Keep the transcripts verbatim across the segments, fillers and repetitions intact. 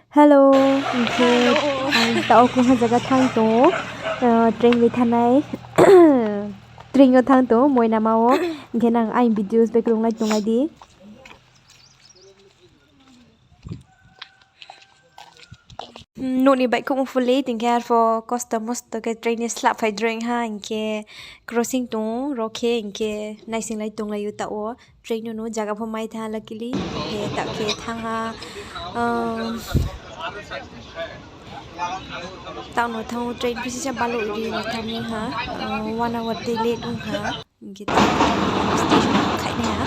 Hello, hing khe ang taoh wo kungha zaga thanng tong ou, train bai thanngnai. Train yo thanng tong ou, Moinama wo. Hing khe nang aini videos background lai tonglai di. Nouh ni baihkhouhmo pho late, hing khe arpho kosto mosto khe train ni slahphai droi ha, hing khe crossing tong ou, ro khe hing khe naisinglai tonglai ou taoh wo. Train no no zaga pho mai thanng ha luckily, hing khe taoh khe thanng ha, taoh no thanng ou train phi sisa baluh ri no thanng mi ha, one hour tei late ong ha. Hing khe station khainaiha,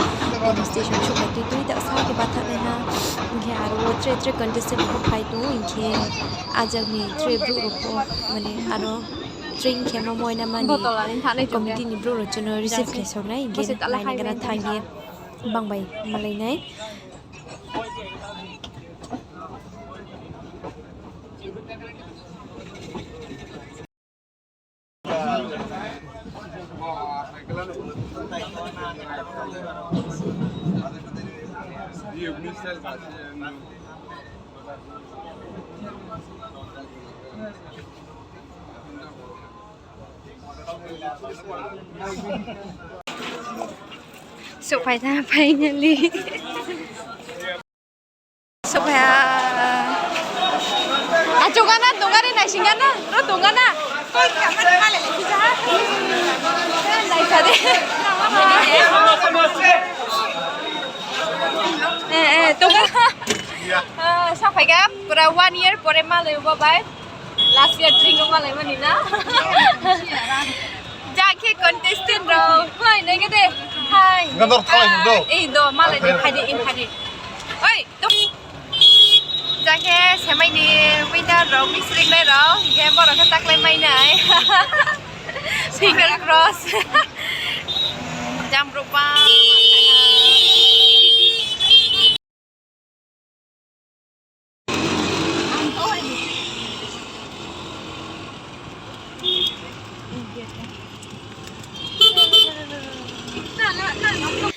station souhphai tui tui taoh sa khe bathaoh naiha. Hing khe aro wo tre tre contestant rao pho phai tong ou, hing khe ajag ni tre brouh rao pho, mane aro train khe ma Moinama ni committee ni brouh rao chung no receive khe song nai, hing khe naina gana thanng ye bang bai malai nai. Souhphai tha finally. Souhphai ha. Achouh gana, tong gana, naising gana, ro tong gana. Naisa de. Tong gana. Souhphai kha, pura one year pore malai bo bai. Last year train no malai mani na. Jang khe contestant rao. Hi, nai khe de. Hi. Ei do, malai de, phai di, in phai di. Oi, to. Jang khe semai ni winner rao, mix ringnai rao, hing khe borao khe taklai mai nai. Finger cross. Jang brouh ba.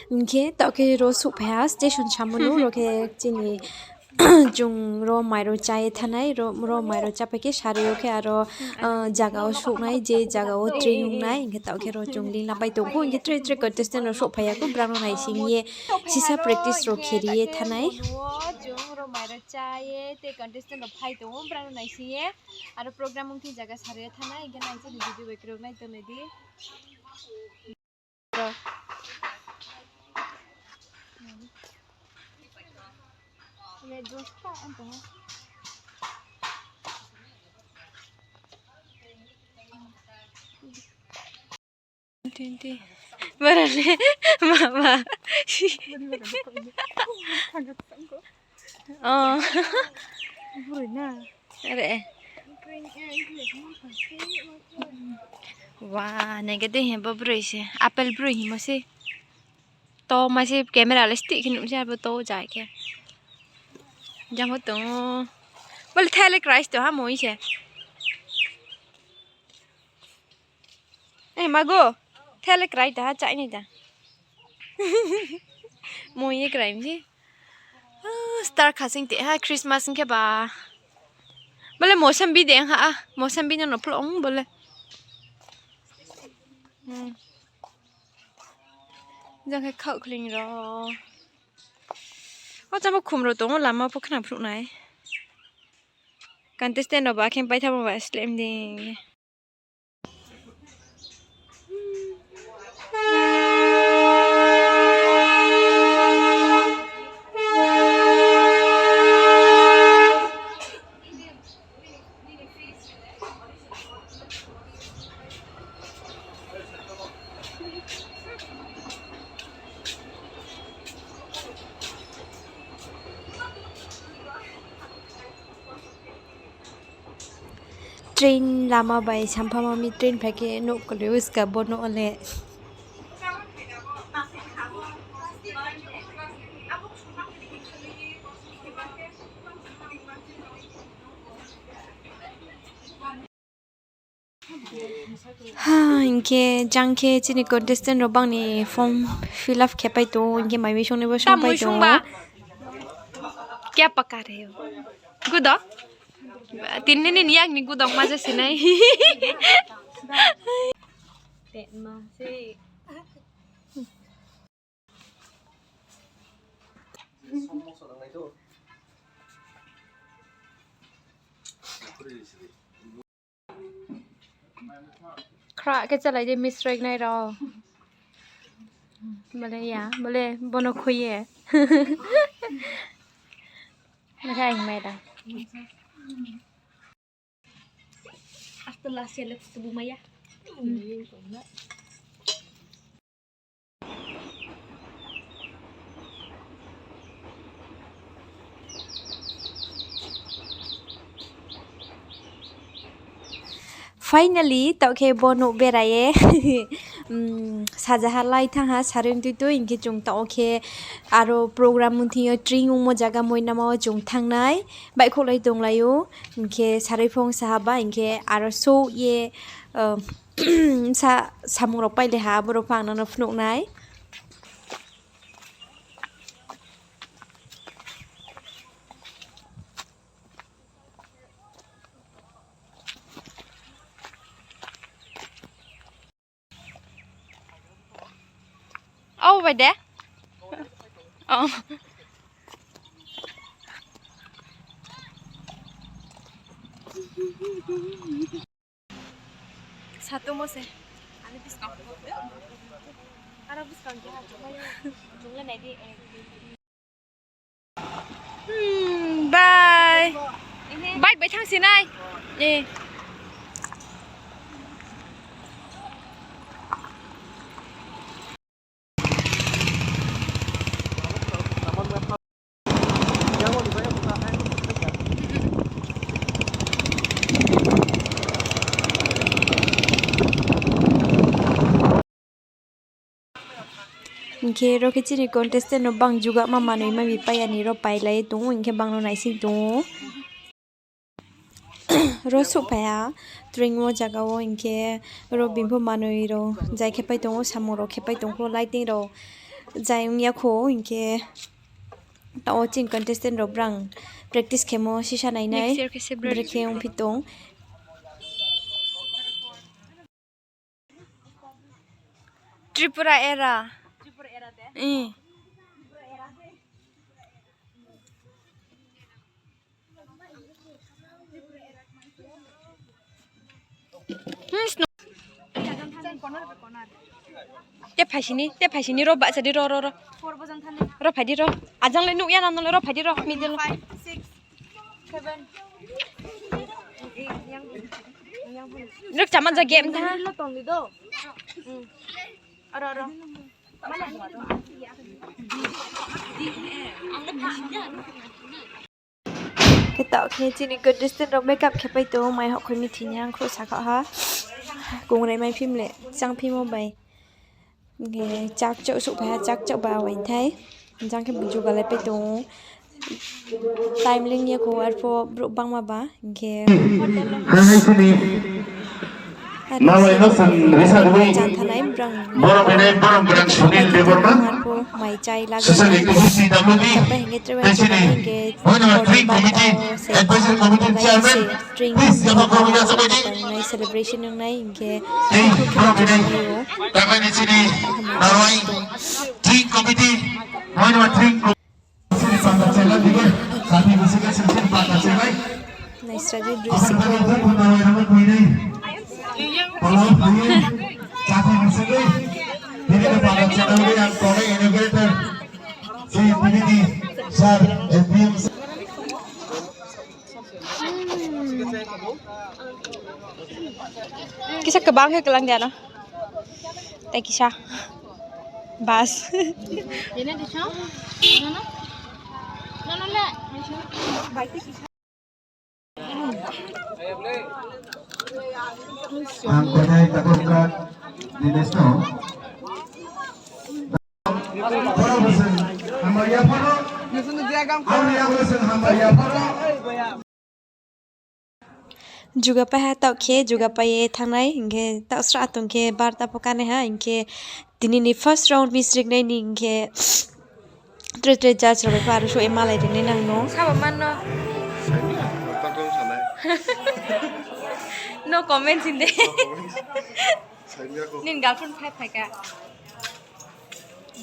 Hing khe taoh khe ro souhphai ha station samo no, ro khe chini chung ro mai rao chá ye thanngnai, ro mai rao chápai khe sari yo khe aro zaga wo souhnai, je zaga wo train ong nai, hing khe taoh khe ro chung lingla pai tong khou, hing khe tre tre contestant rao souhphai ya khou, brang no naising ye sisa practice rao khe ri ye thanngnai. Chung ro mai rao chá ye tei contestant rao phai tong ou, brang no naising ye aro program ong thing zaga sari ye thanngnai, hing khe nai chini video bai krung nai tongnai di. Twenty. Bara le, mama. Oh. Are. Wa, nai khe de he bo broi se. Apple broi himo se. To ma se camera le stick khe nuh se abo to jai khe. Jang pho tong ou. Bole thele krai se tong ha moi se. Eh, mago. Thele krai ta ha chai ni ta. Moi ye krai mi se. Ah, star khasing te ha Christmas hing khe ba. Bole mosambi de ha, ah, mosambi no no phlung bole. Hmm. Jang khe khaoh khling rao. O chamo khum rao tong ou, lama pho khna phruh nai. Contestant rao ba khe pai thamo ba slem ding. Train lama bai sampha ma mi train phai khe nouh kole uska bo nouh le. Ha, hing khe jang khe chini contestant rao bang ni form fill up khe pai tong ou, hing khe mai mui song nai bo song pai tong ou. Kya paka rahe ho? Gudo? Tini nini yak ni gudo ma je sinai. Tetma se. Khra khe chalai di, misrek nai rao. Bole ya, bole bono khui ye. Bole ang mai da. Asta last year le kutu bu maya. Finally, taoh khe bo nouh bera ye, sajaha lai thanng ha, sarui mtui tui, hing khe chung taoh khe aro program mthing yo tring ongmo zaga moinama wo chung thanng nai, baihkhouhlai tonglai ou, hing khe sarui phung saha ba, hing khe aro souh ye, sa samung rao pailai ha, abo rao pho ang nang no phnuh nai. Au bai de. Oh. Satomo se. Ani buskang. Aro buskang khe ha, chung le nai di. Hmm, bye. Bike bai thanng sinai. Eh. Hing khe ro khe chini contestant no bang jugama manoi ma mi pai ya ni ro pailai tong ou, hing khe bang no naising tong ou. Ro souhphai ha, train wo zaga wo, hing khe ro bini pho manoi rao zai khe pai tong ou, samung rao khe pai tong pho, lighting rao zai ong ya kho, hing khe taoh wo chini contestant rao brang practice khemo sisa nainai, brekhe ongphi tong. Tripura era. Te phaisini, te phaisini, ro bahcha di, ro, ro, ro. Ro phai di, ro. Ajang le nuh ya na, no le ro phai di, ro. Middle. Ruk chaman ja game tha. Khe taoh khe chini contestant rao makeup khe pai tong ou, mai hokkhoi mi thing yang khrouh sakhaoh ha. Kongrai mai phim le chang phimo bai. Hing khe chakchouh souhphai ha, chakchouh ba waithai. Jang khe bu jugalai pai tong ou. Time ling ye kho, arphuh brouh bangma ba, hing khe. Nalai no sang risa rwi. Chan thanai brang. Borok bini borok bwrang Sunil Debbarma. Arphuh mai chai lagwi. Social activist C W D. Tei chini. Hing khe. Advisory Committee Chairman. Please, jabo kau ya sabai di. Celebration wngnai hing khe. Tei borok bini. Tamani chini. Nalai. Drink committee, mano drink committee. Naisradi brisi khe. Kisa kebang khe kelang dia no. Tei kisa. Bas. Ang konai tabuk ka Dinesh no. Phono bwswng hambai ya phono. Ang ya bwswng hambai ya phono. Jugapai ha taoh khe, jugapai ye thangnai, hing khe taoh sra tong khe barta pho kanai ha, hing khe tini ni first round misrik nai ni hing khe Tre tre judge rao bai pho aro suh ye malai rinai nang no. Sabo man no. Saini ya, tang tang sanai. No comment sin de. No comment. Saini ya ko. Nini girlfriend phai phai kha.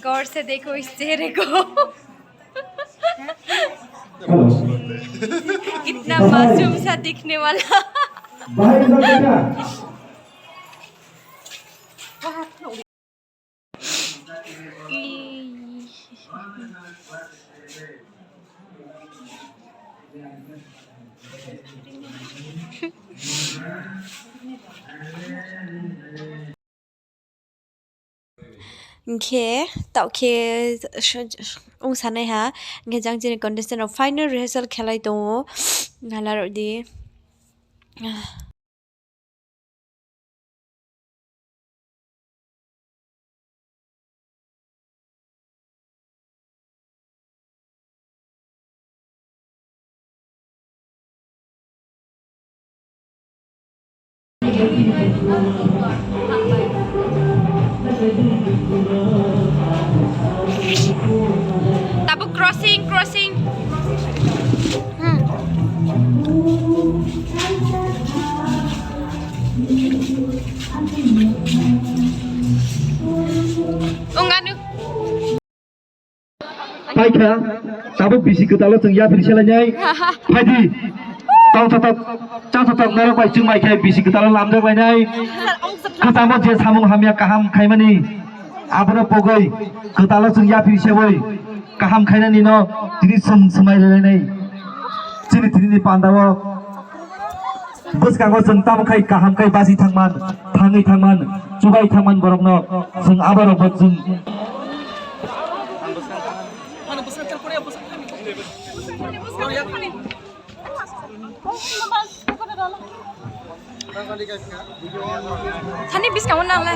गौर से देखो इस चेहरे को। Hello. कितना मासूम सा दिखने वाला। Bhai, bhai, bhai. Hing khe, taoh khe, ong sanai ha, hing khe jang chini contestant rao final rehearsal khelai tong ou, nala rao di. Tabuk crossing, crossing. Hmm. Ong anu. Paikha, tabuk bisi kwtal wo chwng yaphi se lai nai. Phai di. Tong thothok, chá thothok norok bai chwng mai khe bisi kwtal wo lamjak lai nai. Kwchamo je samung hamya kaham khaimani, abono pogwi kwtal wo chwng yaphi se bai kaham khainani no tini chwng swmai lai nai. Chini tini ni panda wo bwskango chwng tamo khai kaham khai basi thangman, thangwi thangman, chubai thangman borokno chwng aborokbo chwng. Sani buskang wo nang le.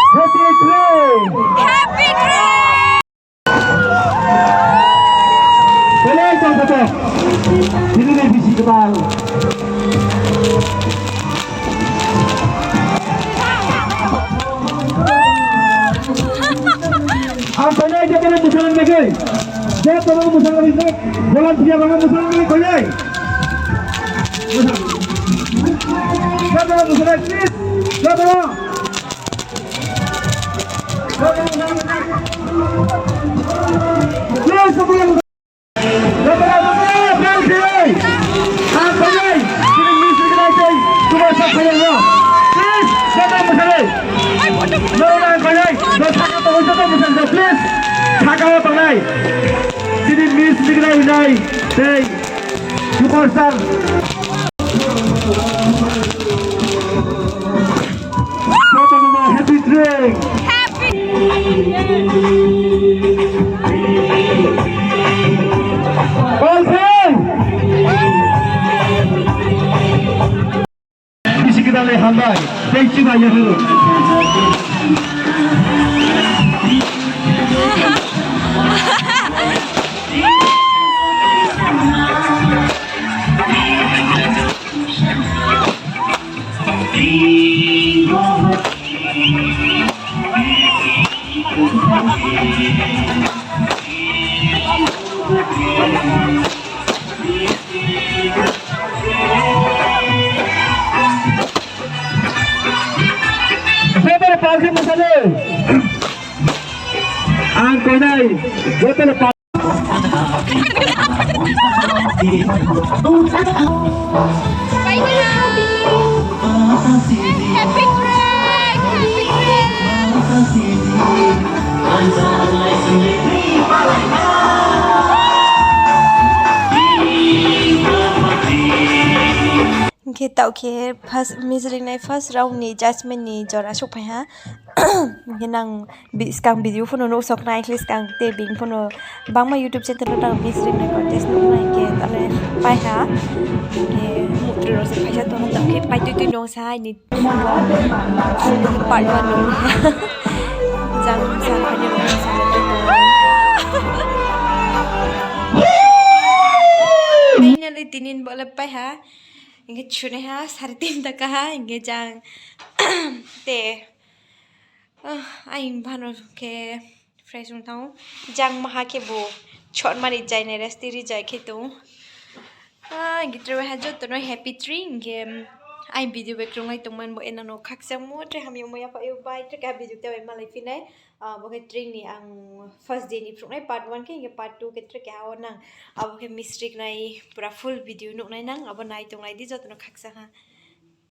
Happy trip! Happy trip! Belai tongkha to. Tini ni bisi kwtal. Ang khainai jotono mwsana nai khe. Jotono mwsana nai khe. Volunteer rokno mwsana nai khainai. Jotono mwsana, please. Jotono. Please, saka wo tongnai. Chini Miss Miknai nai tei Superstar. Happy drink. Happy. All time. Bisi kwtal le hambai. Tei chuba ya hwrw. Joto no palkhe mwsale. Ang koinai, joto no pal- Happy track, happy track. Hing khe taoh khe first, Miss Ringnai first round ni judgment ni jora souhphai ha. Hing khe nang bi-, skang video pho no nuhsok nai khe skang tei bini pho no bangma YouTube channel wo tang Miss Ringnai contest nuh nai khe tale pai ha. Hing khe muhtri rao se phaisa tong ha, tang khe pai tui tui nung sa hai ni part one nung ha. Jang sa phai ni nung sa na tui tong. Finally tini bo le pai ha. Hing khe sunaiha sare tinta kaha, hing khe jang te, ah, aing bano khe fresh ong thanng ou. Jang maha khe bo chotmani jai nai resti ri jai khe tong ou. Ah, hing khe tre waiha joto no happy three, hing khe, aing video bai krunglai tongmani bo eno no khakchangmo tre hamyamo yaphaih ou bai, tre keha video te bai malai phi nai. Ah, bo khe three ni ang first day ni phruhnai part one khe, hing khe part two khe tre keha wo nang. Abo khe mistake nai pura full video nuh nai nang, abo nai tonglai di joto no khakchang ha.